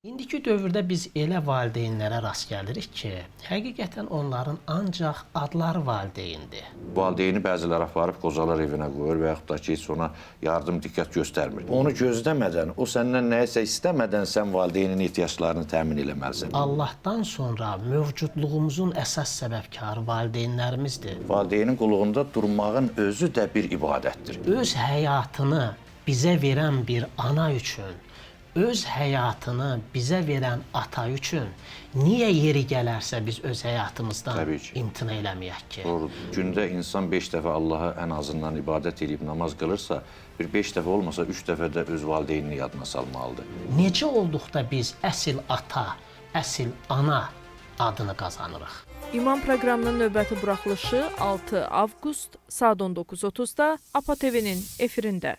İndiki dövrdə biz elə valideynlərə rast gəlirik ki, həqiqətən onların ancaq adları valideyndir. Valideyni bəziləri aparıb qocalar evinə qoyur və yaxud da ki, heç ona yardım, diqqət göstərmir. Onu gözləmədən, o səndən nəyisə istəmədən sən valideynin ehtiyaclarını təmin eləməlisən. Allahdan sonra mövcudluğumuzun əsas səbəbkarı valideynlərimizdir. Valideynin qulluğunda durmağın özü də bir ibadətdir. Öz həyatını bizə verən bir ana üçün, öz həyatını bizə verən ata üçün niyə yeri gələrsə biz öz həyatımızdan Təbii ki. imtina eləməyək ki? Doğrudur. Gündə insan 5 dəfə Allaha ən azından ibadət eləyib namaz qılırsa, bir 5 dəfə olmasa 3 dəfə də öz valideynini yadına salmalıdır. Necə olduqda biz əsl ata, əsl ana adını qazanırıq? İman proqramının növbəti buraxılışı 6 avqust saat 19:30-da APA TV-nin efirində.